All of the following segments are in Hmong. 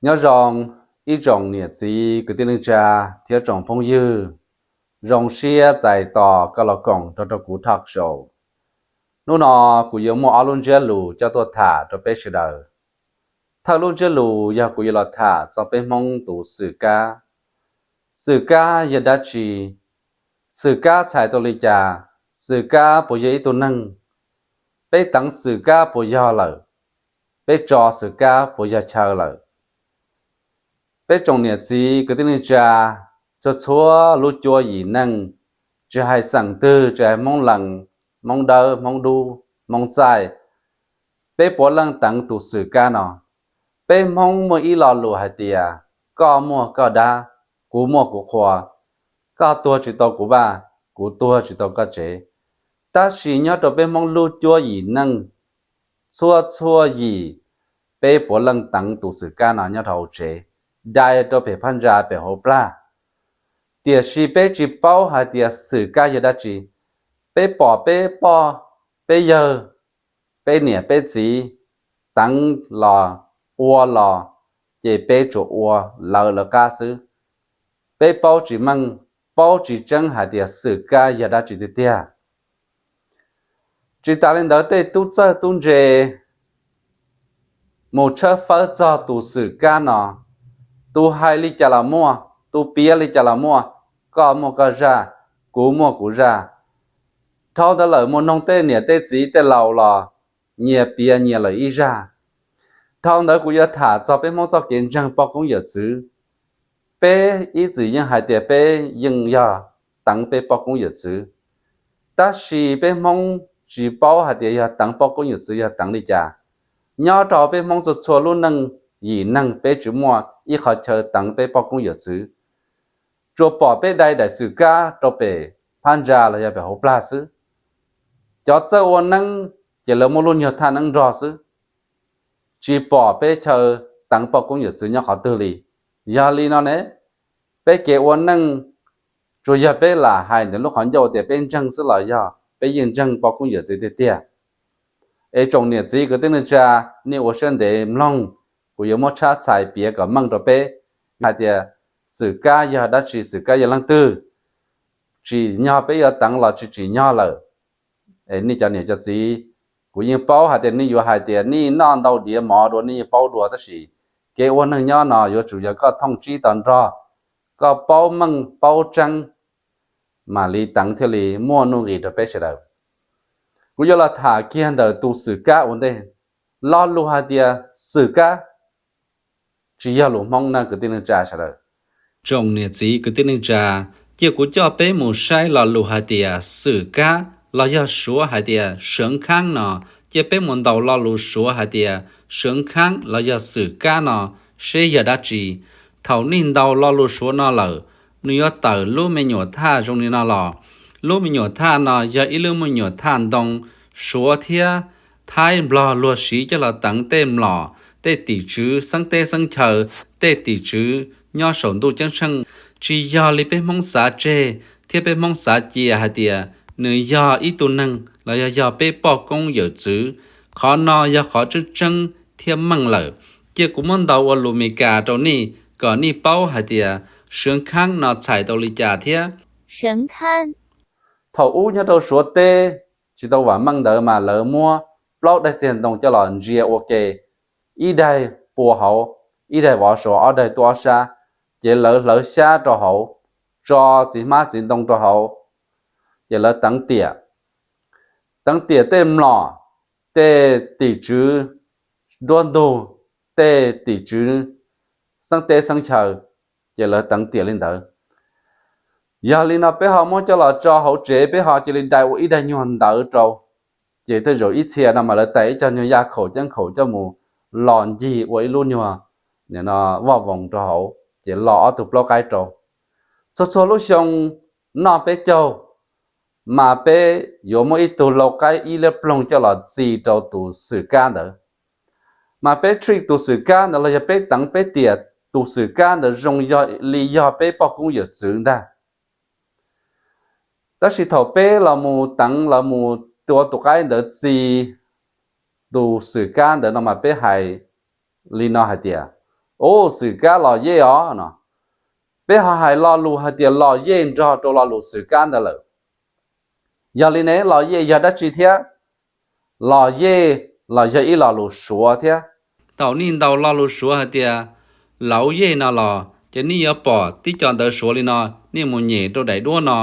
Nyob zoo ib tsoom niam txiv kwv tij neej tsa thiab tsoom phooj ywg, zoo siab txais tos koj los koom rau rau kuv talk show. Hnub no kuv yuav muaj ob lub ntsiab lus coj tuaj tham rau peb sawv daws. Thawj lub ntsiab lus yog kuv yuav los tham txog peb Hmoob tus xwm kab. Xwm kab yog dab tsi? Xwm kab txhais tau li cas? Xwm kab puas yog ib tug neeg? Peb teev xwm kab puas yog lawm? Peb tso xwm kab puas yog chaw lawm? Peb tsoom niam txiv kwv tij neej tsa, txhua txhua lub cuab yim neej, tsis hais xeem twg, tsis hais Hmoob Lees, Hmoob Dawb, Hmoob Dub, Hmoob Txaij, peb puav leej teev tus xwm kab no. Peb Hmoob muaj ib lo lus hais tias, koj muaj koj dab, kuv muaj kuv qhua, koj tuag tsis tau kuv vaj, kuv tuag tsis tau koj tsev. Tab sis nyob rau peb Hmoob lub cuab yim neej, txhua txhua yim, peb puav leej teev tus xwm kab no nyob rau hauv tsev, dai rau pem phab ntsa pem hauv plag. Tiam sis peb tsis paub hais tias xwm kab yog dab tsi. Peb pom peb poj, peb yawg, peb niam peb txiv teev los, ua los, ces peb tsuas ua lawv lawv qab xwb. Peb paub tsis meej, paub tsis tseeb hais tias xwm kab yog dab tsi tiag tiag. Tsis tas li ntawd, tej tub txawj tub ntse mus tshawb fawb txog tus xwm kab no. Tus hais li cas los muaj, tus piav li cas los muaj, koj muaj koj zaj, kuv muaj kuv zaj. Dhau ntawd lawm mus noog tej niam tej txiv tej laus los nyias piav nyias lawm ib zaj. Dhau ntawd kuv yuav tham txog peb Hmoob txoj kev ntseeg poj koob yawm txwv. Peb ib txwm yeej hais tias peb yeej yog teev peb poj koob yawm txwv. Tab sis peb Hmoob tsis paub hais tias yog teev poj koob yawm txwv yog teev li cas. Nyob rau peb Hmoob txhua txhua lub neej yim neeg peb tsis muaj ib qhov chaw teev peb poj koob yawm txwv. Tsuas pom peb dai daim xwm kab rau pem phab ntsa los yog pem hauv plag xwb. Cov txawj ua neeb ces lawv muab lub nyuag thaj neeb nrog xwb, tsis pom peb chaw teev poj koob yawm txwv nyob qhov twg li. Yog li no ne, peb kev ua neej tsuas yog peb lam hais ntawm lub qhov ncauj tias peb ntseeg xwb los yog peb yeej ntseeg poj koob yawm txwv tiag tiag? Es tsoom niam txiv kwv tij neej tsa, nej ua siab ntev mloog, kuv yuav muab tshab txhais piav kom meej rau peb hais tias xwm kab yog dab tsi, xwm kab yog leej twg, tsim nyog peb yuav teev los tsis tsim nyog lawm. Nej cov niam cov txiv, kuv yeej paub hais tias nej yuav hais tias nej noj ntau diav mov dua nej yeej paub dua, tab sis kev ua neeg nyob no yuav tsum yog koj thooj tsib tog nrog, koj paub meej paub tseeb, mam li teev thiaj li muaj nuj nqis rau peb sawv daws. Kuv yuav los tham kiag ntawm tus xwm kab ua ntej. Lo lus hais tias xwm kab tsis yog lus Hmoob na kwv tij neej tsa sawv daws. Tsoom niam txiv kwv tij neej tsa, cia kuv coj peb mus saib lo lus hais tias xwm kab los yog Suav hais tias 蛇坑 no. Cia peb mus ntaus lo lus Suav hais tias 蛇坑 los yog xwm kab no seb yog dab tsi. Thaum nej ntaus lo lus Suav no lawm, nws yuav tawm lub me nyuam thaj zoo li no los. Lub me nyuam thaj no yog ib lub me nyuam thaj ntoo Suav thiab Thaib Nplog luag siv coj los teev tej mlom, tej tim tswv xeeb teb xeeb chaw, tej tim tswv nyob saum ntuj ceeb tsheej. Tsis yog li peb Hmoob xav tseg thiab peb Hmoob xav cia hais tias nws yog ib tug neeg los yog yog peb poj koob yawm txwv. Qhov no yog qhov tseeb tseeb thiab meej lawm. Cia kuv muab ntaus ua lus Meskas rau nej kom nej paub hais tias 蛇坑 no txhais tau li cas thiab. Thaum ub nyob rau Suav teb tsis tau vam meej ntawd mas lawv muab plaub daim txiag ntoo coj los ntsia ua ke, ib daim pua hauv, ib daim vov saum, ob daim tuaj ob sab, ces lawv hlawv xyab rau hauv, tso txiv hmab txiv ntoo rau hauv, ces lawv teev tiam. Teev tiam tej mlom, tej tim tswv nruab ntug, tej tim tswv xeeb teb xeeb chaw, ces lawv teev tiam li ntawd. Yog li no peb ho muab coj los tso hauv tsev, peb ho cia li dai ua ib daig nyuag ntawv rau. Ces tej zaum ib txhia no mas lawv tais ib co nyuag yaj khaum ceeb khaum coj mus los ncig ua ib lub nyuag voj voos rau hauv, ces los ob tug plaub qaib rau. Txhua txhua lub xyoo noj peb caug, mas peb yuav muab ib tug lau qaib ib liab ploog coj los txi rau tus xwm kab ntawd. Mas peb treat tus xwm kab ntawd los yog peb teev peb tiam tus xwm kab ntawd zoo li yog peb poj koob yawm txwv ntag. Tab sis thaum peb los mus teev los mus tua tus qaib ntawd txi tus xwm kab ntawd no mas peb hais li no hais tias, Ub, xwm kab los yej os no. Peb ho hais lo lus hais tias los yej nrog rau lo lus xwm kab ntawd lawm. Yog li ne los yej yog dab tsi thiab? Los yej los yog ib lo lus Suav thiab. Thaum nej ntaus lo lus Suav hais tias lauv yej no los ces nej yuav pom tib co ntawv Suav li no, nej mus nyem rau daim duab no,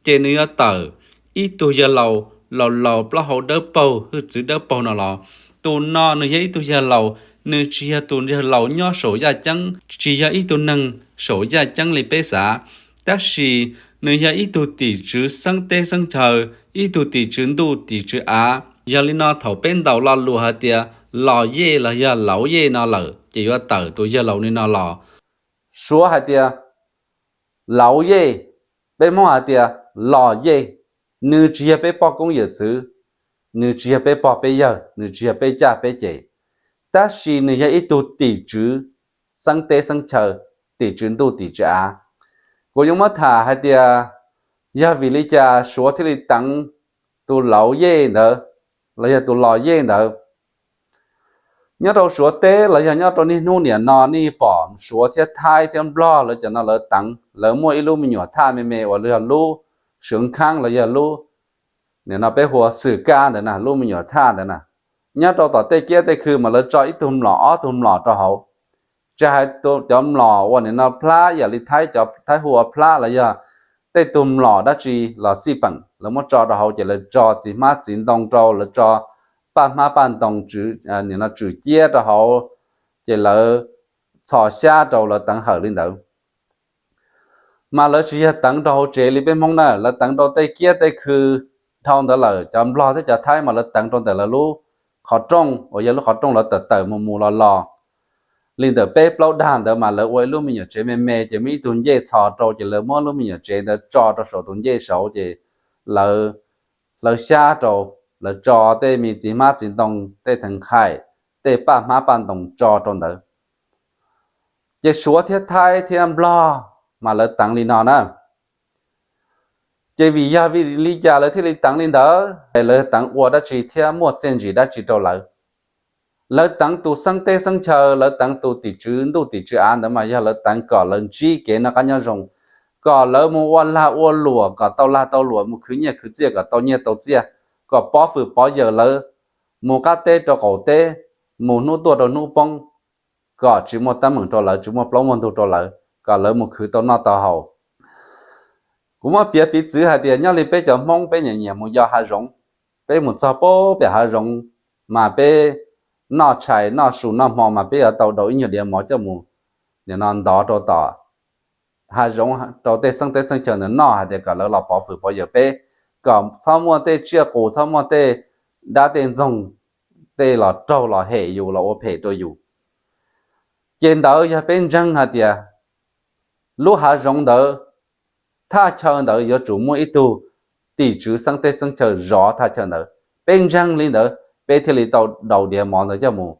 ces nws yuav tawm ib tug yawg laus, laus laus plaub hau dawb paug, hwj txwv dawb paug no los. Tus no nws yog ib tug yawg laus, nws tsis yog tus yawg laus nyob saum yaj ceeb, tsis yog ib tug neeg saum yaj ceeb li peb xav, tab sis nws yog ib tug tim tswv xeeb teb xeeb chaw, ib tug tim tswv ntuj tim tswv av. Yog li no thaum peb ntaus lo lus hais tias los yej los yog lauv yej no lawm ces yuav tawm tus yawg laus li no los. Suav hais tias lauv yej, peb Hmoob hais tias los yej. Nws tsis yog peb poj koob yawm txwv, nws tsis yog peb pog peb yawg, nws tsis yog peb caj peb ces, tab sis nws yog ib tug tim tswv xeeb teb xeeb chaw, tim tswv ntuj tim tswv av. Kuv yuav muab tham hais tias yog vim li cas Suav thiaj li teev tus lauv yej ntawd los yog tus los yej ntawd. Nyob rau Suav teb los yog nyob rau niaj hnub niam no nej pom Suav thiab Thaib thiab Nplog lawv cov no lawv teev, lawv muaj ib lub me nyuam thaj me me uas yog lub swv khaab los yog lub, nim no peb hu ua xwm kab ntawd na, lub me nyuam thaj ntawd na. Nyob rau tom tej kiab tej khw mas lawv tso ib tug mlom ob tug mlom rau hauv. Tsis hais cov mlom uas nim no plab, yam li Thaib, cov Thaib hu ua plab los yog tej tug mlom dab tsi los xij peem, lawv muab tso rau hauv ces lawv tso txiv hmab txiv ntoo rau, lawv tso paj hmab paj ntoo, nim no tswm ciab rau hauv, ces lawv txhos xyab rau, lawv teev hawm li ntawd. Mas lawv tsis yog teev rau hauv tsev li peb Hmoob na, lawv teev rau tej kiab tej khw. Dhau ntawd lawm cov Nplog thiab cov Thaib mas lawv teev rau ntawm lawv lub qhov rooj uas yog lub qhov rooj lawv tawm tawm mus mus los los. Li ntawm peb plaub dag ntawd mas lawv ua ib lub me nyuam tsev me me ces muaj ib tug ncej txhos rau ces lawv muab lub me nyuam tsev ntawd tso rau saum tus ncej saud ces lawv hlawv xyab rau, lawv tso tej me txiv hmab txiv ntoo, tej theev khaim, tej paj hmab paj ntoo tso rau ntawd. Ces Suav thiab Thaib thiab Nplog mas lawv teev li no na. Ces vim yog vim li cas lawv thiaj li teev li ntawd, es lawv teev ua dab tsi thiab muaj txiaj ntsim dab tsi rau lawv? Lawv teev tus xeeb teb xeeb chaw, lawv teev tus tim tswv ntuj tim tswv av ntawd mas yog lawv teev kom lawv ntsib kev noj qab nyob zoo, kom lawv mus ua lag ua luam kom tau lag tau luam, mus khwv nyiaj khwv txiaj kom tau nyiaj tau txiaj, kom pov fwm pov yawm lawv mus qab teb rau qaum teb, mus hnub tuaj rau hnub poob, kom tsis muaj teeb meem rau lawv, tsis muaj plaub muaj ntug rau lawv, kom lawv mus khwv tau noj tau haus. Kuv muab piav piv txwv hais tias nyob li peb cov Hmoob peb nyiam nyiam mus yos hav zoov, peb mus txog pem hav zoov mas peb noj tshais noj su noj hmo mas peb yuav tau daus ib nyuag diav mov coj mus, nim no ntov rau tom hav zoov rau tej xeeb teb xeeb chaw ntawd noj hais tias kom lawv los pov fwm pov yawm peb, kom txhob muaj tej tsiaj qus, txhob muaj tej dab tej ntxoog, tej los raug los hem yus los ua phem rau yus. Ces ntawd yog peb ntseeg hais tias lub hav zoov ntawd, thaj chaw ntawd yuav tsum muaj ib tug tim tswv xeeb teb xeeb chaw zov thaj chaw ntawd. Peb ntseeg li ntawd peb thiaj li tau daus diav mov ntawd coj mus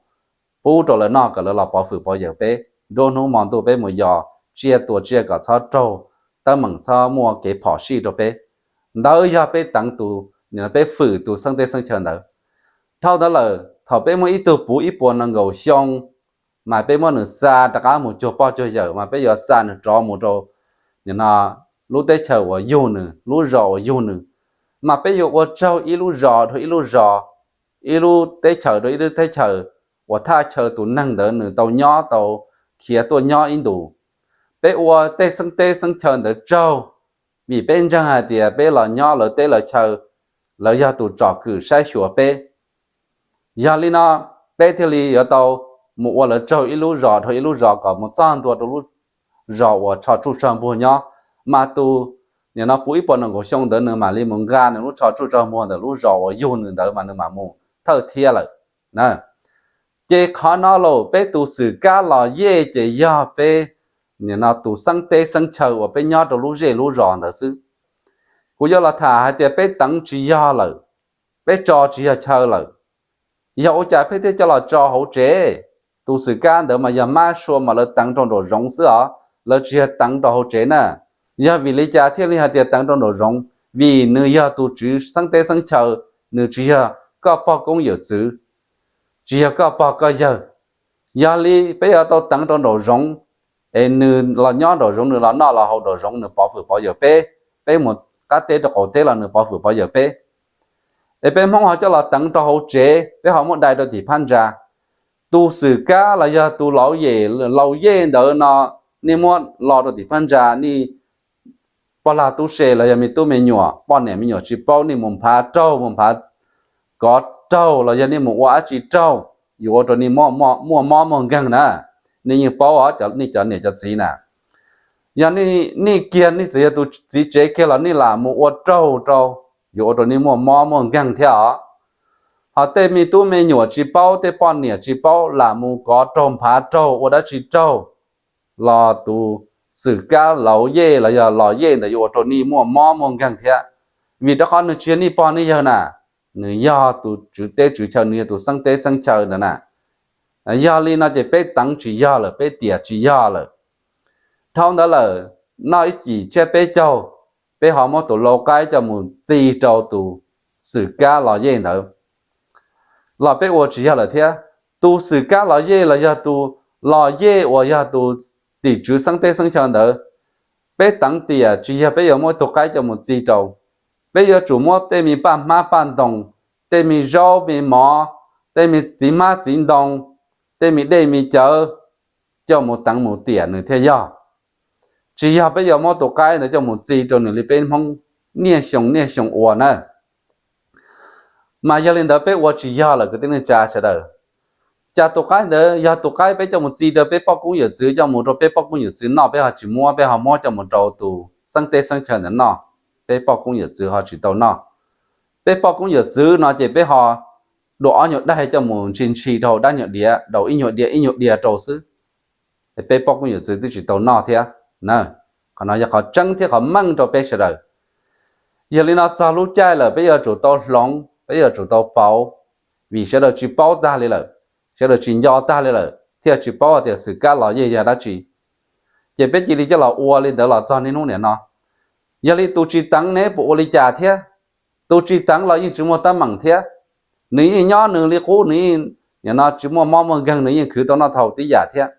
pub rau lawv noj kom lawv los pov fwm pov yawm peb, nruab hnub hmo ntuj peb mus yos tsiaj tua tsiaj kom txhob raug teeb meem, txhob muaj kev phom sij rau peb. Ntawd yog peb teev tus, peb fwm tus xeeb teb xeeb chaw ntawd. Dhau ntawd lawm thaum peb muaj ib tug puv ib puas nees nkaum xyoo, mas peb muab nws xa rov qab mus cuag pog cuag yawm mas peb yuav xa nws rov mus rau nim no lub teb chaws uas yug nws, lub zos uas yug nws. Mas peb yuav ua tsaug ib lub zos rau ib lub zos, ib lub teb chaws rau ib lub teb chaws, uas thaj chaw tus neeg ntawd nws tau nyob tau khiav tuaj nyob ib ntus. Peb ua tej xeeb teb xeeb chaw ntawd tsaug, vim peb ntseeg hais tias peb los nyob lawv teb lawv chaw, lawv yog tus tsom kwm saib xyuas peb. Yog li no peb thiaj li yuav tau mus ua lawv tsaug ib lub zos dhau ib lub zos kom mus txog ntua rau lub zos uas tsho tsuj tsho npuag nyob. Mas tus nim no puv ib puas nees nkaum xyoo ntawd nws mam li mus nqa nws lub tsho tsuj tsho npuag ntawm lub zos uas yug nws ntawd mas nws mam mus thawj thiab lawm. Ces qhov no los peb tus xwm kab los yej ces yog peb nim no tus xeeb teb xeeb chaw uas peb nyob rau lub zej lub zos ntawd xwb. Kuv yuav los tham hais tias peb teev tsis yog lawm, peb tso tsis yog chaw lawm, yog ua cas peb thiaj coj los tso hauv tsev? Tus xwm kab ntawd mas yog mab sua mas lawv teev rau nraum zoov xwb os, lawv tsis yog teev rau hauv tsev na. Yog vim li cas thiaj li hais tias teev rau nraum zoov? Vim nws yog tus tswv xeeb teb xeeb chaw, nws tsis yog koj pog koob yawm txwv, tsis yog koj pog koj yawg. Yog li peb yuav tau teev rau nraum zoov, es nws los nyob nraum zoov, nws los noj los haus nraum zoov, nws pov fwm pov yawm peb. Peb mus qab teb rau qaum teb los nws pov fwm pov yawm peb. Es peb Hmoob ho coj los teev rau hauv tsev, peb ho muab dai rau tim phab ntsa. Tus xwm kab los yog tus laus yej, laus yej ntawd no, nej muab lo rau tim phab ntsa, nej pog lag tub se los yog me tub me nyuam, poj niam me nyuam tsis paub, nej mus nphav raug, mus nphav kov raug los yog nej mus ua dab tsi raug, yuav ua rau nej muaj mob muaj nkeeg na. Nej yeej paub os, nej cov niam cov txiv na. Yog nej kiag, nej txawm yog tus txiv tsev kiag los nej lam mus ua raug rau, yuav ua rau nej muaj mob muaj nkeeg thiab os. Ho tej me tub me nyuam tsis paub, tej poj niam tsis paub, lam mus kov raug nphav raug ua dab tsi raug, los tus xwm kab laus yej los yog los yej ntawd yuav ua rau nej muaj mob muaj nkeeg thiab. Vim rau qhov nws tsis yog nej pog nej yawg na, nws yog tus tswv teb tswv chaw, nws yog tus xeeb teb xeeb chaw ntawd na. Yog li no ces peb teev tsis yog lawm, peb tiam tsis yog lawm. Dhau ntawd lawm, noj ib cim tsiab peb caug, peb ho muab tus lau qaib coj mus txi rau tus xwm kab los yej ntawd, los peb ua tsis yog lawm thiab. Tus xwm kab los yej los yog tus los yej uas yog tus tim tswv xeeb teb xeeb chaw ntawd, peb teev tiam tsis yog peb yuav muab tus qaib coj mus txi rau. Peb yuav tsum muab tej me paj hmab paj ntoo, tej me zaub me mov, tej me txiv hmab txiv ntoo, tej me dej me cawv coj mus teev mus tiam nws thiaj yog. Tsis yog peb yuav muab tus qaib ntawd coj mus txi rau nws li peb Hmoob niaj xyoo niaj xyoo ua na. Mas yog li ntawd peb ua tsis yog lawm kwv tij neej tsa sawv daws. Cas tus qaib ntawd yog tus qaib peb coj mus txi rau peb poj koob yawm txwv, coj mus rau peb poj koob yawm txwv noj, peb ho tsis muab, peb ho muab coj mus rau tus xeeb teb xeeb chaw ntawd noj, peb poj koob yawm txwv ho tsis tau noj. Peb poj koob yawm txwv no ces peb ho dua ob nyuag daig coj mus ntshi ntshi rau hauv dab nyuag diav, daus ib nyuag diav ib nyuag diav rau xwb, peb poj koob yawm txwv twb tsis tau noj thiab na. Qhov no yog qhov tseeb thiab qhov meej rau peb sawv daws. Yog li no txog lub caij lawm peb yuav tsum tau hloov, peb yuav tsum tau pauv, vim sawv daws tsis paub tag li lawm, sawv daws tsis nco tag li lawm thiaj tsis paub tias xwm kab los yej yog dab tsi. Ces peb cia li coj los ua li ntawd los txog niaj hnub niam no. Yog li tus tsis teev ne puas ua li cas thiab? Tus tsis teev los yeej tsis muaj teeb meem thiab. Nws yeej nyob nws li qub, nws yeej nim no tsis muaj mob muaj nkeeg, nws yeej khwv tau noj tau haus tib yam thiab.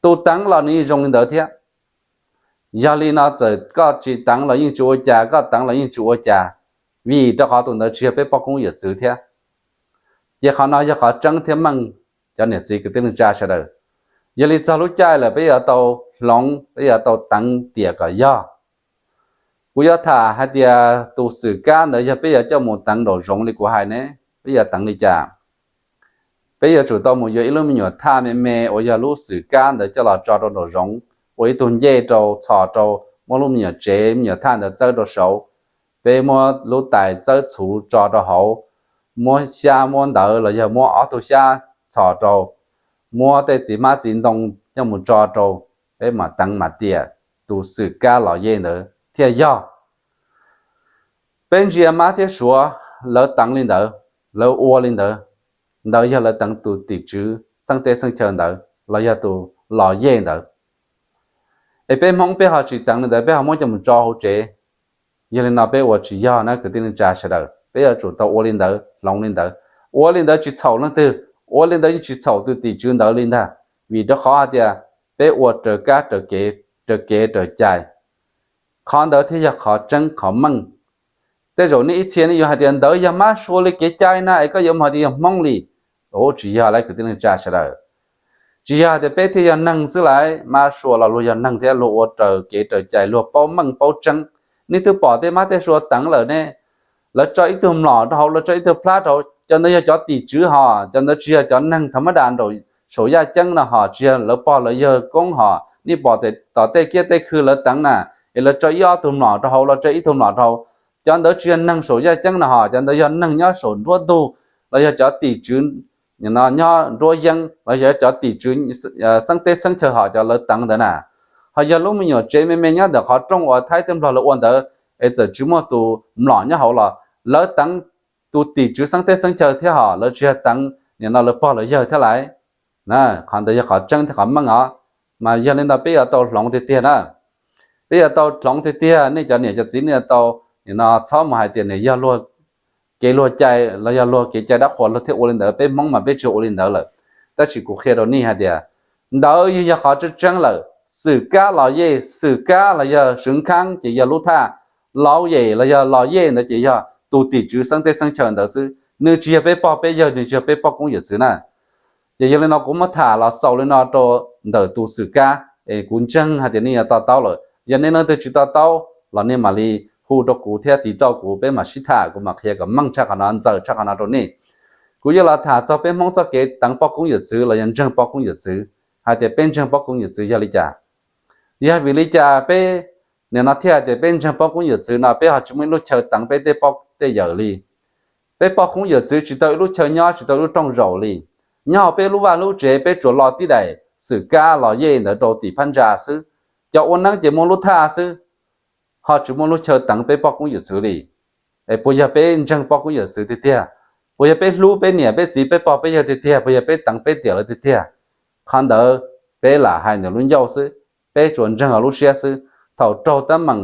Tus teev los nws yeej zoo li ntawd thiab. Yog li no txawm koj tsis teev los yeej tsis ua cas, koj teev los yeej tsis ua cas, vim rau qhov tus ntawd tsis yog peb poj koob yawm txwv thiab. Ces qhov no yog qhov tseeb thiab meej, cov niam txiv kwv tij neej tsa sawv daws. Yog li txog lub caij lawm peb yuav tau hloov, peb yuav tau teev tiam kom yog. Kuv yuav tham hais tias tus xwm kab ntawd yog peb yuav coj mus teev nraum zoov li kuv hais ne, peb yuav teev li cas? Peb yuav tsum tau mus yuav ib lub me nyuam thaj me me uas yog lub xwm kab ntawd coj los tso rau nraum zoov, ua ib tug ncej rau, txhos rau, muab lub me nyuam tsev me nyuam thaj ntawd txawb rau saud. Peb muab lub tais txawb txhuv tso rau hauv, muab xyab muab ntawv los yog muab ob tug xyab txhos rau, muab tej txiv hmab txiv ntoo coj mus tso rau, peb mam teev mam tiam tus xwm kab los yej ntawd thiaj yog. Peb ntsia mab thiab suav, lawv teev li ntawd, lawv ua li ntawd, ntawd yog lawv teev tus tim tswv xeeb teb xeeb chaw ntawd los yog tus los yej ntawd. Es peb Hmoob peb ho tsis teev li ntawd, peb ho muab coj mus tso hauv tsev. Yog li no peb ua tsis yog na kwv tij neej tsa sawv daws, peb yuav tsum tau ua li ntawd hloov li ntawd. Ua li ntawd tsis txhaum leej twg, ua li ntawd yeej tsis txhaum tus tim tswv ntawd li ntag, vim rau qhov hais tias peb ua raws kab raws kev raws cai. Qhov ntawd thiaj yog qhov tseeb qhov meej. Tej zaum nej ib txhia nej yuav hais tias ntawd yog mab sua li kev cai na es koj yuav mus hais tias yog Hmoob li. Ua tsis yog lauj kwv tij neej tsa sawv daws. Tsis yog hais tias peb thiaj yog neeg xwb lauj, mab sua los luag yog neeg thiab, luag ua raws kev raws cai, luag paub meej paub tseeb. Nej twb pom tej mab tej sua teev lawm ne, lawv tso ib tug mlom rau hauv, lawv tso ib tug plab rau hauv, cov ntawd yog cov tim tswv hos, cov ntawd tsis yog cov neeg tha mab das nraum saum yaj ceeb no hos, tsis yog lawv pog lawv yawg koob hos. Nej pom tom tej kiab tej khw lawv teev na, es lawv tso ib ob tug mlom rau hauv, lawv tso ib tug mlom rau hauv, cov ntawd tsis yog neeg saum yaj ceeb no hos, cov ntawd yog neeg nyob saum nruab ntug, los yog cov tim tswv nyob nruab yeeb, los yog cov tim tswv xeeb teb xeeb chaw hos cov lawv teev ntawd na. Ho yog lub me nyuam tsev me me nyob ntawm qhov rooj uas Thaib thiab Nplog lawv ua ntawd, es txawm tsis muaj tus mlom nyob hauv los lawv teev tus tim tswv xeeb teb xeeb chaw thiab hos, lawv tsis yog teev nim no lawv pog lawv yawg thiab lauj. Qhov ntawd yog qhov tseeb thiab qhov meej os. Mas yog li ntawd peb yuav tau hloov tiag tiag na. Peb yuav tau hloov tiag tiag, nej cov niam cov txiv nej yuav tau nim no txhob mus hais tias nws yog luag kev luag cai los yog luag kev cai dab qhuas luag thiaj ua li ntawd, peb Hmoob mas peb tsis ua li ntawd lawm. Tab sis kuv qhia rau nej hais tias ntawd yog, yog qhov tseeb tseeb lawm. Xwm kab los yej, xwm kab los yog swv khaab ces yog lub thaj, los yej los yog los yej ntawd ces yog tus tim tswv xeeb teb xeeb chaw ntawd xwb, nws tsis yog peb pog peb yawg, nws tsis yog peb poj koob yawm txwv na. Ces yog li no kuv muab tham los xaus li no rau ntawm tus xwm kab es kuv ntseeg hais tias nej yuav to taub lawm. Yog nej leej twg tsis to taub los nej mam li hu rau kuv thiab tiv tauj kuv, peb mam sib tham, kuv mam qhia kom meej tshaj qhov no, ntxaws tshaj qhov no rau nej. Kuv yuav los tham txog peb Hmoob txoj kev teev poj koob yawm txwv los yog ntseeg poj koob yawm txwv, hais tias peb ntseeg poj koob yawm txwv yog li cas. Yog vim li cas peb nim no thiaj hais tias peb ntseeg poj koob yawm txwv no peb ho tsis muaj ib lub chaw teev peb tej poj tej yawm li? Peb poj koob yawm txwv tsis tau ib lub chaw nyob, tsis tau ib lub rooj zaum li. Nyob hauv peb lub vaj lub tsev peb tsuas lo tib daim xwm kab los yej ntawd rau tim phab ntsa xwb. Cov ua neeb ces muaj lub thaj xwb, ho tsis muaj lub chaw teev peb poj koob yawm txwv li. Es puas yog peb ntseeg poj koob yawm txwv tiag tiag? Puas yog peb hlub peb niam peb txiv peb pog peb yawg tiag tiag? Puas yog peb teev peb tiam lawv tiag tiag? Qhov ntawd peb lam hais ntawm lub ncauj xwb, peb tsuas ntseeg lub siab xwb. Thaum raug teeb meem,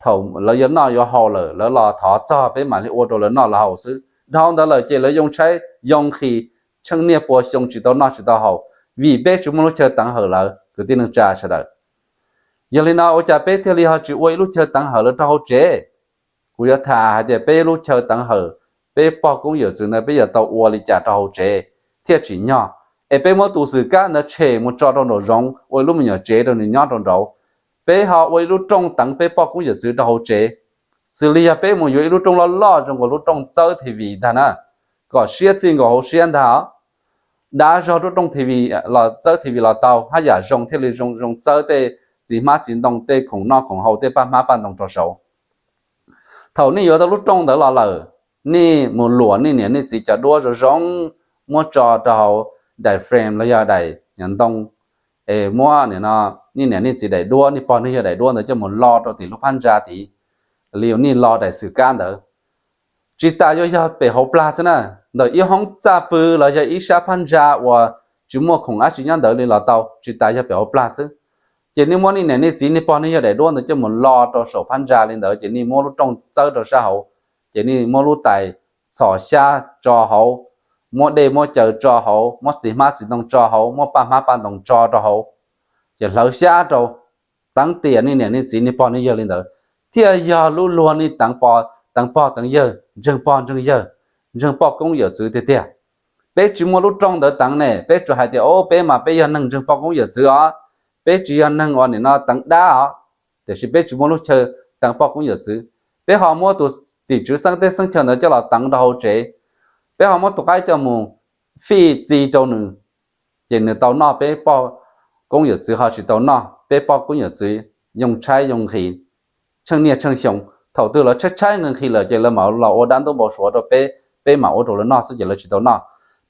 thaum lawv yuav noj yuav haus lawm, lawv los thov txog peb mam li ua rau lawv noj lawv haus xwb. Dhau ntawd lawm ces lawv yoo tshaib yoo nqhis, tsheej niaj pua xyoo tsis tau noj tsis tau haus, vim peb tsis muaj lub chaw teev hawm lawv, kwv tij neej tsa sawv daws. Yog li no ua cas peb thiaj li ho tsis ua ib lub chaw teev hawm lawv rau hauv tsev? Kuv yuav tham hais tias peb lub chaw teev hawm, peb poj koob yawm txwv ntawd peb yuav tau ua li cas rau hauv tsev thiaj tsim nyog. Es peb muab tus xwm kab ntawd tshem mus tso rau nraum zoov ua ib lub me nyuam tsev rau nws nyob rau nraud. Peb ho ua ib lub rooj teev peb poj koob yawm txwv rau hauv tsev, xws li yog peb mus yuav ib lub rooj loj loj zoo nkaus lub rooj txawb T V ntag na, kom siab txij nkaus hauv siab ntag. Dav zog lub rooj T V los txawb T V los tau, haj yam zoo thiaj li zoo zoo txawb tej txiv hmab txiv ntoo, tej khoom noj khoom haus, tej paj hmab paj ntoo rau saud. Thaum nej yuav tau lub rooj ntawd los lawm, nej mus luam nej niam nej txiv cov duab zoo zoo, muab tso rau hauv daim frame los yog daim nyuag ntoo, es muab nim no nej niam nej txiv daim duab, nej pog nej yawg daim duab ntawd coj mus lo rau tim lub phab ntsa tid, li uas nej lo daim xwm kab ntawd. Tsis tas yuav yog pem hauv plag xwb na, ntawm ib hoob txaj pw los yog ib sab phab ntsa uas tsis muaj khoom dab tsi nyob ntawd li los tau, tsis tas yog pem hauv plag xwb. Ces nej muab nej niam nej txiv nej pog nej yawg daim duab ntawd coj mus lo rau saum phab ntsa li ntawd, ces nej muab lub rooj txawb rau sab hauv, ces nej muab lub tais txhos xyab tso hauv, muab dej muab cawv tso hauv, muab txiv hmab txiv ntoo tso hauv, muab paj hmab paj ntoo tso rau hauv, ces hlawv xyab rau, teev tiam nej niam nej txiv nej pog nej yawg li ntawd, thiaj yog lub luag nej teev pog teev yawg, ntseeg pog ntseeg yawg, ntseeg poj koob yawm txwv tiag tiag. Peb tsis muaj lub rooj ntawd teev ne, peb tsuas hais tias o peb mas peb yog neeg ntseeg poj koob yawm txwv os, peb tsis yog neeg uas nim no teev dab os. Tiam sis peb tsis muaj lub chaw teev poj koob yawm txwv, peb ho muab tus tim tswv xeeb teb xeeb chaw ntawd coj los teev rau hauv tsev, peb ho muab tus qaib coj mus fij txi rau nws, ces nws tau noj, peb poj koob yawm txwv ho tsis tau noj. Peb poj koob yawm txwv yoo tshaib yoo nqhis, tsheej niaj tsheej xyoo, thaum twg lawv tshaib tshaib nqhis nqhis lawm ces lawv mam los ua dab ntub npau suav rau peb, peb mam ua rau lawv noj xwb ces lawv tsis tau noj.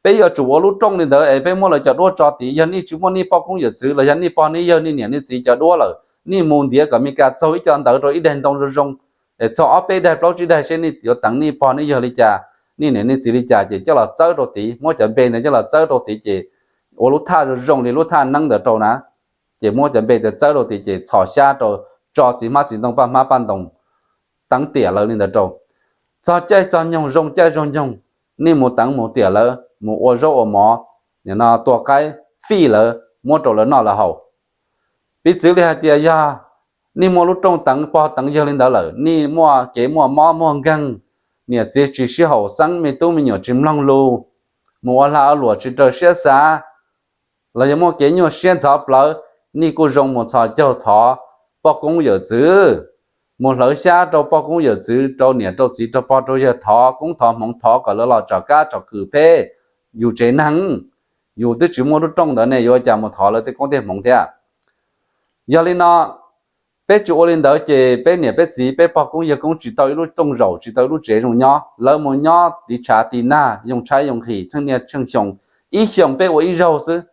Peb yuav tsum ua lub rooj li ntawd es peb muab lawv cov duab tso tid. Yog nej tsis muaj nej poj koob yawm txwv los yog nej poj nej yawg nej niam nej txiv cov duab lawm, nej mus ntiav kom Mes Kas txaug ib co ntawv rau ib daig ntoo zoo zoo, es txog ob peb daig plaub tsib daig seb nej yuav teev nej pog nej yawg li cas, nej niam nej txiv li cas, ces coj los txawb rau tid, muab cov npe ntawd coj los txawb rau tid, ces ua lub thaj zoo zoo li lub thaj neeb ntawd rau na, ces muab cov npe ntawd txawb rau tid ces txhos xyab rau, tso txiv hmab txiv ntoo paj hmab paj ntoo, teev tiam lawv li ntawd rau. Txog caij txog nyoog zoo caij zoo nyoog, nej mus teev mus tiam lawv, mus ua zaub ua mov, nim no tua qaib fij lawv, muab rau lawv noj lawv haus. Piv txwv li hais tias yog nej muaj lub rooj teev pog teev yawg li ntawd lawm, nej muaj kev muaj mob muaj nkeeg, niam txiv tsis sib haum xeeb, me tub me nyuam tsis mloog lus, mus ua hla ua luam tsis raws siab xav, los yog muaj kev nyuaj siab ntxhov plawv, nej kuj zoo mus txhos caug thov poj koob yawm txwv, mus hlawv xyab rau poj koob yawm txwv, rau niam rau txiv rau pog rau yawg thov koob thov hmoov, thov kom lawv los tsom kab tsom kwm peb, yus tsev neeg, yus twb tsis muaj lub rooj ntawd ne yuav ua cas mus thov lawv tej koob tej hmoov thiab. Yog li no, peb tsis ua li ntawd ces peb niam peb txiv peb pog koob yawg koob tsis tau ib lub rooj zaum, tsis tau ib lub tsev zoo nyob, lawv mus nyob tiv tshav tiv nag yoo tshaib yoo nqhis tsheej niaj tsheej xyoo. Ib xyoos peb ua ib zaug xwb,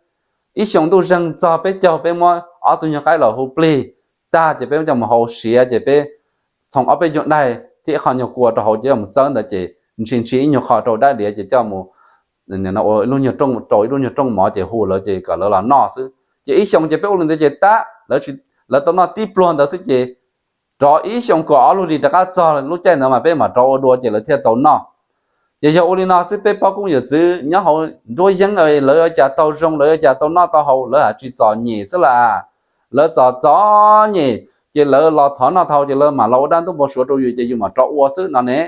ib xyoos ntuj zeeg txog peb caug peb muab ob tug nyuag qaib los hu plig tag ces peb muab coj mus hau siav ces peb txhoov ob peb nyuag daig thiab ib qho nyuag kua rau hauv ces coj mus txawb ntawd ces ntshis ntshis ib nyuag qho rau dab diav ces coj mus ua ib lub nyuag rooj, rau ib lub nyuag rooj mov ces hu lawv ces kom lawv los noj xwb. Ces ib xyoos ces peb ua li ntawd ces tab, lawv tau noj tib pluag ntawd xwb ces rov ib xyoos kaum ob lub hlis rov qab txog lub caij ntawd mas peb mam rov ua dua ces lawv thiaj tau noj. Ces yog ua li no xwb peb poj koob yawm txwv nyob hauv nruab yeeb lawv ua cas tau zoo, lawv ua cas tau noj tau haus, lawv hais tsis txom nyem xwb las. Lawv txom txom nyem ces lawv los thov noj thov haus ces lawv mam los ua dab ntub npau suav rau yus ces yus mam rov ua xwb no ne.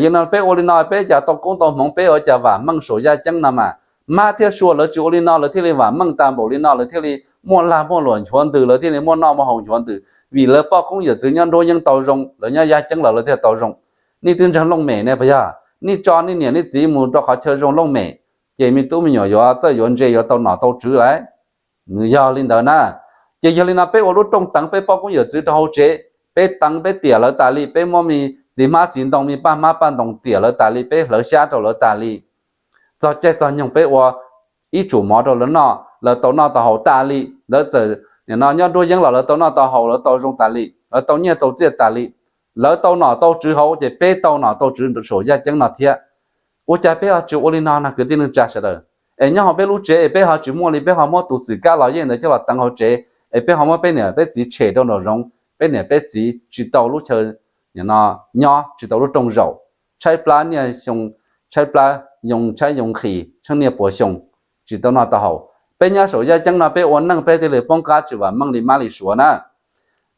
Yog no peb ua li no peb cas tau koob tau hmoov, peb ua cas vam meej saum yaj ceeb no mas. Mab thiab sua lawv tsis ua li no lawv thiaj li vam meej tag npaum li no, lawv thiaj li muaj lag muaj luam nchuav ntws, lawv thiaj li muaj noj muaj haus nchuav ntws, vim lawv poj koob yawm txwv nyob nruab yeeb tau zoo, lawv nyob yaj ceeb los lawv thiaj tau zoo. Nej twb ntseeg looj mem ne puas yog? Nej tso nej niam nej txiv mus rau qhov chaw zoo looj mem, ces me tub me nyuam yuav txawj yuav ntse yuav tau nom tau tswv lawm. Nws yog li ntawd na. Ces yog li no peb ua lub rooj teev peb poj koob yawm txwv rau hauv tsev, peb teev peb tiam lawv tas li, peb muab me txiv hmab txiv ntoo me paj hmab paj ntoo tiam lawv tas li, peb hlawv xyab rau lawv tas li. Txog caij txog nyoog peb ua ib tsum mov rau lawv noj, lawv tau noj tau haus tas li, lawv txawm nim no nyob nruab yeeb los lawv tau noj tau haus, lawv tau zoo tas li, lawv tau nyiaj tau txiaj tas li, lawv tau nom tau tswv hauv ces peb tau nom tau tswv saum yaj ceeb no thiab. Ua cas peb ho tsis ua li no na kwv tij neej tsa sawv daws? Es nyob hauv peb lub tsev es peb ho tsis muaj li, peb ho muab tus xwm kab los yej ntawd coj los teev hauv tsev, es peb ho muab peb niam peb txiv tshem rau nraum zoov, peb niam peb txiv tsis tau lub chaw nyob, tsis tau lub rooj zaum, tshaib plab niaj xyoo, tshaib plab yoo tshaib yoo nqhis tsheej niaj puas xyoo, tsis tau noj tau haus. Peb nyob saum yaj ceeb no peb ua neej peb thiaj li poob qab tsis vam meej li mab li suav na.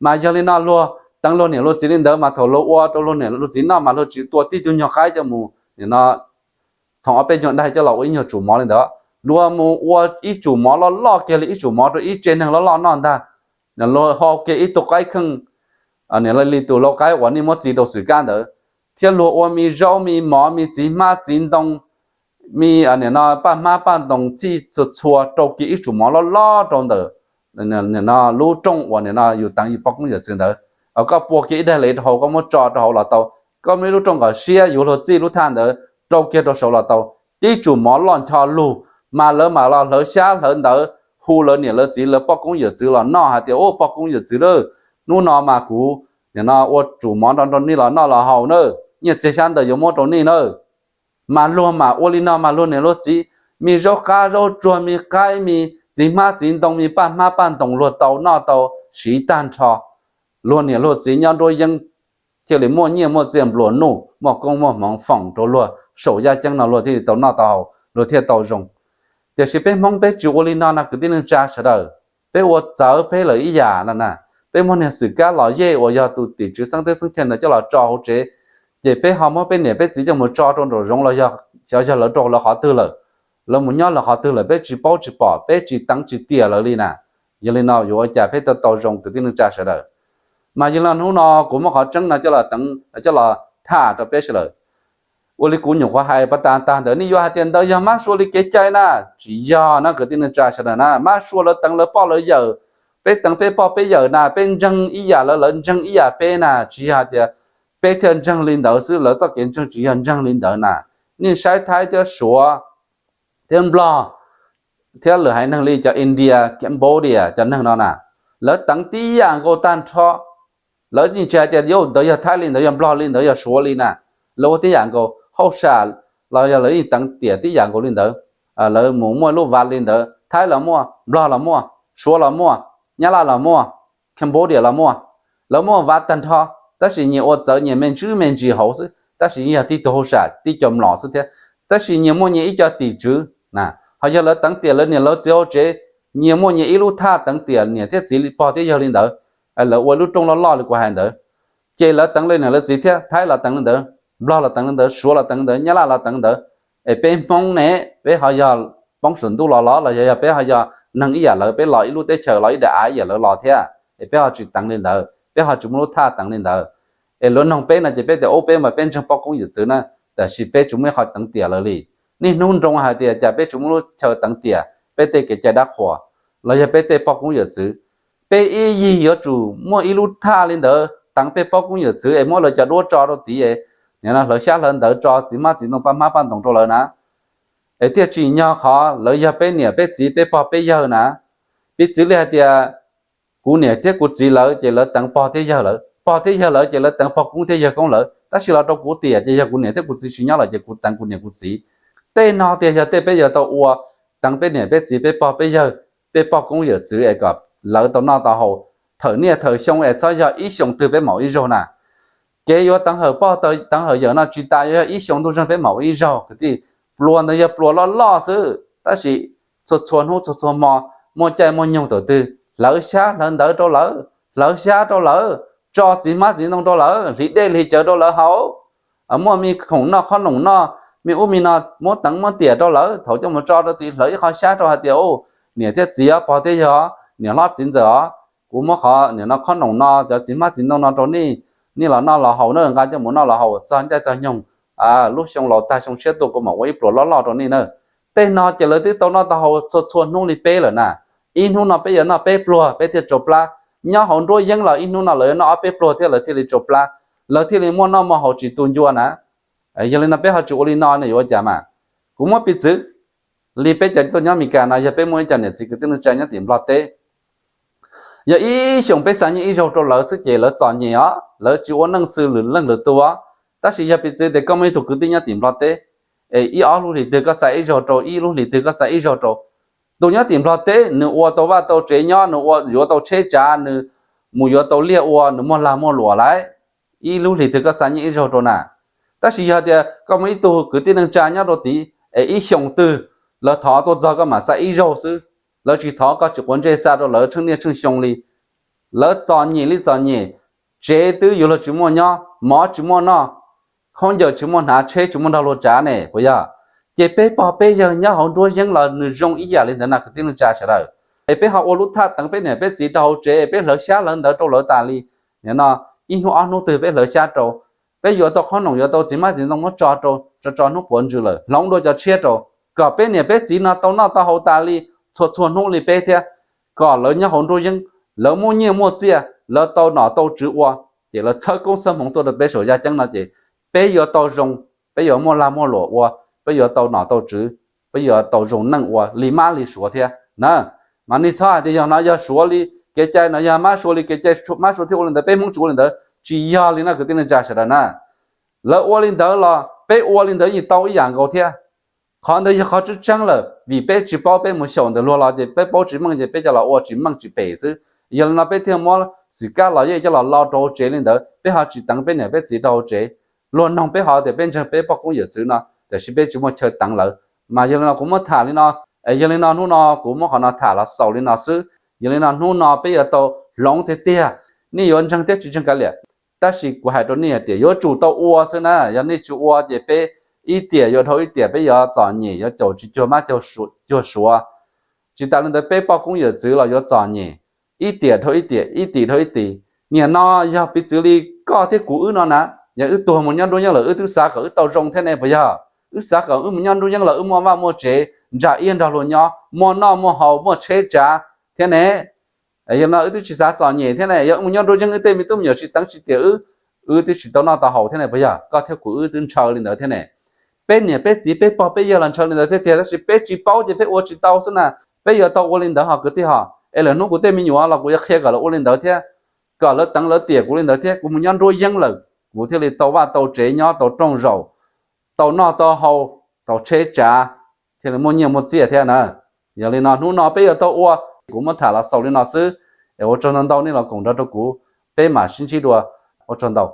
Mas yog li no luag teev luag niam luag txiv li ntawd mas thaum luag ua rau luag niam luag txiv noj mas luag tsis tua tib tug nyuag qaib coj mus nim no txhoov ob peb nyuag daig coj los ua ib nyuag tsum mov li ntawd. Luag mus ua ib tsum mov loj loj kiag li, ib tsum mov rau ib tsev neeg loj loj noj ntag. Luag hau kiag ib tug qaib kheej nim no li tus lau qaib uas nej muab txiv rau xwm kab ntawd, thiab luag ua me zaub me mov me txiv hmab txiv ntoo, me nim no paj hmab paj ntoo txhij txhua txhua rau kiag ib tsum mov loj loj rau ntawm nim no lub rooj uas nim no yus teev yus poj koob yawm txwv ntawd. Koj pua kiag ib daig lev rau hauv, koj muab tso rau hauv los tau. Koj muaj ib lub rooj kom siab yuav luag txij lub thaj ntawd rau kiag rau saud los tau. Tib tsum mov loj ncho lug, mas lawv mam los hlawv xyab hlawv ntawv hu lawv niam lawv txiv lawv poj koob yawm txwv los noj hais tias, Ub, poj koob yawm txwv lauj, hnub no mas kuv nim no ua tsum mov nrog nrog nej los noj los haus na, nyiaj txiag xyab ntawv yuav muab rau nej na. Mas luag mam ua li no mas luag niam luag txiv, me zaub qab zaub tsuag, me qaib me txiv hmab txiv ntoo, me paj hmab paj ntoo luag tau noj tau siv tag nrho. Luag niam luag txiv nyob nruab yeeb thiaj li muaj nyiaj muaj txiaj nplua nuj, muaj koob muaj hmoov foom rau luag saum yaj ceeb no luag thiaj li tau noj tau haus, luag thiaj tau zoo. Tiam sis peb Hmoob peb tsis ua li no na kwv tij neej tsa sawv daws. Peb ua txawv peb lawm ib yam no na. Peb muab niag xwm kab los yej uas yog tus tim tswv xeeb teb xeeb chaw ntawd coj los tso hauv tsev, ces peb ho muab peb niam peb txiv coj mus tso rau nraum zoov los yog, xyov yog lawv rau lawv qhov twg lawm, lawv mus nyob lawv qhov twg lawm peb tsis paub tsis pom, peb tsis teev tsis tiam lawv li na. Yog li no yuav ua cas peb thiaj tau zoo kwv tij neej tsa sawv daws? Mas yog li no hnub no kuv muab qhov tseeb no coj los teev coj los tham rau peb sawv daws. Ua li kuv nyuam qhuav hais pas tas tag ntawd nej yuav hais tias ntawd yog mab sua li kev cai na. Tsis yog na kwv tij neej tsa sawv daws na, mab sua lawv teev lawv poj lawv yawm, peb teev peb poj peb yawm na, peb ntseeg ib yam lawv, lawv ntseeg ib yam peb na, tsis yog hais tias peb thiaj ntseeg li ntawd xwb, lawv txoj kev ntseeg tsis yog ntseeg li ntawd na. Nej saib Thaib thiab Suav thiab Nplog thiab lwm haiv neeg li cov India, Cambodia cov neeg no na, lawv teev tib yam nkaus tag nrho. Lawv yeej tsis hais tias yog ntawd yog Thaib li, ntawd yog Nplog li, ntawd yog Suav li na. Lawv ua tib yam nkaus, hauj sam los yog lawv yeej teev tiam tib yam nkaus li ntawd. Lawv mus muaj lub vaj li ntawd, Thaib los muaj, Nplog los muaj, Suav los muaj, Nyab Laj los muaj, Cambodia los muaj. Lawv muaj vaj tag nrho, tab sis nyias ua txawv nyias me ntsis me ntsis hauv xwb, tab sis yeej yog tib tug hauj sam tib co mlom xwb thiab. Tab sis nyias muaj nyias ib co tim tswv na. Ho yog lawv teev tiam lawv niam lawv txiv hauv tsev, nyias muaj nyias ib lub thaj teev tiam niam thiab txiv li pog thiab yawg li ntawd. Lawv ua lub rooj loj loj li kuv hais ntawd, ces lawv teev li niam lawv txiv thiab, Thaib los teev li ntawd, Nplog los teev li ntawd, Suav los teev li ntawd, Nyab Laj los teev li ntawd. Es peb Hmoob ne, peb ho yog poob saum ntuj los los los yog peb ho yog neeg ib yam lawv, peb los ib lub teb chaws los ib daim av ib yam lawv los thiab, es peb ho tsis teev li ntawd, peb ho tsis muaj lub thaj teev li ntawd. Es luag noog peb no ces peb tias ub peb mas peb ntseeg poj koob yawm txwv na, tab sis peb tsis muaj ib qho teev tiam lawv li. Niaj hnub nroo hais tias cas peb tsis muaj lub chaw teev tiam peb tej kev cai dab qhuas los yog peb tej poj koob yawm txwv. Peb ib yig yuav tsum muaj ib lub thaj li ntawd teev peb poj koob yawm txwv es muab lawv cov duab tso rau tid, nim no hlawv xyab hlawv ntawv tso txiv hmab txiv ntoo paj hmab paj ntoos rau lawv na. Es thiaj tsim nyog qhov lawv yog peb niam peb txiv peb pog peb yawg na. Piv txwv li hais tias kuv niam thiab kuv txiv lawv ces lawv teev pog thiab yawg lawv, pog thiab yawg lawv ces lawv teev pog koob thiab yawg koob lawv, tab sis los rau kuv tiam ces yog kuv niam thiab kuv txiv tsis nyob lawm ces kuv teev kuv niam kuv txiv. Tej no tias yog tej peb yuav tau ua, teev peb niam peb txiv peb pog peb yawg, peb poj koob yawm txwv es kom lawv tau noj tau haus thawm niaj thawm xyoo es txhob yog ib xyoos twg peb maum ib zaug na. Kev yuav teev hawm pog teev hawm yawm no tsis tas yuav yog ib xyoo ntuj zeeg peb mam ua ib zaug kwv tij. Pluas ntawd yog pluas loj loj xwb, tab sis txhua txhua hnub txhua txhua hmo, muaj caij muaj nyoog thaum twg hlawv xyab hlawv ntawv rau lawv, hlawv xyab rau lawv, tso txiv hmab txiv ntoo rau lawv, hliv dej hliv cawv rau lawv haus. Muaj me khoom noj qhob noom noj, me ub me no muab teev muab tiam rau lawv, thaum coj mus tso rau tid hlawv ib qho xyab rau hais tias, u, niam thiab txiv os, pog thiab yawg os, niam hlob txiv ntxawm os, kuv muab qhov niam no qhob noom no, cov txiv hmab txiv ntoo no rau nej, nej los noj los haus na, nqa coj mus noj los haus txog caij txog nyoog, lub xyoo laus tag xyoo tshiab tuaj kuv mam ua ib pluas loj loj rau nej na. Tej no ces lawv twb tau noj tau haus txhua txhua hnub li peb lawm na. Ib hnub no peb yuav noj peb pluag peb thiaj tsau plab. Nyob hauv nruab yeeb los ib hnub no lawv yuav noj ob peb pluag thiab lawv thiaj li tsau plab, lawv thiaj li muaj noj muaj haus tsis tu ncua na. Yog li no peb ho tsis ua li no ne yuav ua cas mas? Kuv muab piv txwv li peb cov tuaj nyob Amelikas no, yog peb muaj ib co niam txiv kwv tij neej tsa nyob tim Nplog teb, yog ib xyoos peb xa nyiaj ib zaug rau lawv xwb ces lawv txom nyem os, lawv tsis ua neej xwm lwm leej lwm tus os. Tab sis yog piv txwv tias koj muaj ib tug kwv tij nyob tim Nplog teb, es ib ob lub hlis twg koj xa ib zaug rau, ib lub hlis twg koj xa ib zaug rau, tus nyob tim Nplog teb nws ua tau vaj tau tsev nyob, nws ua yuav tau tsheb tsav, nws mus yuav tau liaj ua, nws muaj lag muaj luam lawm, ib lub hlis twg koj xa nyiaj ib zaug rau na. Tab sis yog tias koj muaj ib tug kwv tij neej tsa nyob rau tid es ib xyoos twg lawv thov tuaj txog koj mam xa ib zaug xwb, lawv tsis thov koj tsis quav ntsej xa rau lawv tsheej niaj tsheej xyoo li. Lawv txom nyem li txom nyem, tsev twb yuav luag tsis muaj nyob, mov tsis muaj noj, khaub ncaws tsis muaj hnav, tsheb tsis muaj nrog luag tsav ne puas yog? Ces peb pog peb yawg nyob hauv nruab yeeb los nws zoo ib yam li ntawd na kwv tij neej tsa sawv daws. Es peb ho ua lub thaj teev peb niam peb txiv rau hauv tsev, peb hlawv xyab hlawv ntawv rau lawv tas li. Nim no ib hnub ob hnub twg peb hlawv xyab rau, peb yuav tau qhob noom yuav tau txiv hmab txiv ntoo muab tso rau, tso tso hnub puav ntsws lawm hloov dua cov tshiab rau, kom peb niam peb txiv no tau noj tau haus tas li txhua txhua hnub li peb thiab, kom lawv nyob hauv nruab yeeb, lawv muaj nyiaj muaj txiaj, lawv tau nom tau tswv ua, ces lawv txhawb koob txhawb hmoov tuaj rau peb saum yaj ceeb no ces peb yuav tau zoo, peb yuav muaj lag muaj luam ua, peb yuav tau nom tau tswv, peb yuav tau zoo neej ua li mab li suav thiab na. Mas nej txhob hais tias yog no yog suav li kev cai, no yog mab suav li kev cai, mab suav thiaj ua li ntawd, peb Hmoob tsis ua li ntawd, tsis yog li no kwv tij neej tsa sawv daws na. Lawv ua li ntawd los peb ua li ntawd yeej tau ib yam nkaus thiab. Qhov ntawd yog qhov tseeb tseeb lawm, vim peb tsis paub, peb mus xyaum ntawm luag los ces peb paub tsis meej ces peb coj los ua tsis meej tsis pem xwb. Yog li no peb thiaj muab xwm kab los yej coj los lo rau hauv tsev li ntawd, peb ho tsis teev peb niam peb txiv rau hauv tsev. Luag noog peb hov tias peb ntseeg peb poj koob yawm txwv no, tiam sis peb tsis muaj chaw teev lawv. Mas yog li no kuv muab tham li no, yog li no hnub no kuv muab qhov no tham los xaus li no xwb. Yog li no hnub no peb yuav tau hloov tiag tiag, nej yuav ntseeg thiab tsis ntseeg kav liam. Tab sis kuv hais rau nej hais tias yuav tsum tau ua xwb na, yog nej tsis ua ces peb ib tiam yuav dhau ib tiam, peb yuav txom nyem, yuav caum tsis cuag mab cuag suav. Tsis tas li ntawd peb poj koob yawm txwv los yuav txom nyem, ib tiam dhau ib tiam, ib tim dhau ib tim. Nim no yog piv txwv li koj thiab kuv wb no na, yog wb tuag mus nyob nruab yeeb lawm wb twb xav kom wb tau zoo thiab ne puas yog? Wb xav kom wb mus nyob nruab yeeb los wb muaj vaj muaj tsev, ntsa iab nrog luag nyob, muaj noj muaj haus, muaj tsheb tsav thiab ne. Yog no wb twb tsis xav txom nyem thiab ne, yog wb mus nyob nruab yeeb wb tej me tub me nyuam tsis teev tsis tiam wb, wb twb tsis tau noj tau haus thiab ne puas yog? Koj thiab kuv wb twb ntshaw li ntawd thiab ne. Peb niam peb txiv peb pog peb yawg los ntshaw li ntawd thiab tiag, tab sis peb tsis paub ces peb ua tsis tau xwb na. Peb yuav tau ua li ntawd hos kwv tij hos. Es lwm hnub kuv tej me nyuam los kuv yuav qhia kom lawv ua li ntawd thiab, kom lawv teev lawv tiam kuv li ntawd thiab. Kuv mus nyob nruab yeeb lawm kuv thiaj li tau vaj tau tsev nyob tau rooj zaum, tau noj tau haus, tau tsheb tsav, thiaj li muaj nyiaj muaj txiaj thiab na. Yog li no hnub no peb yuav tau ua, kuv muab tham los xaus li no xwb. Es ua tsaug ntau ntau nej los koom nrog rau kuv, peb mam sib ntsib dua. Ua tsaug ntau.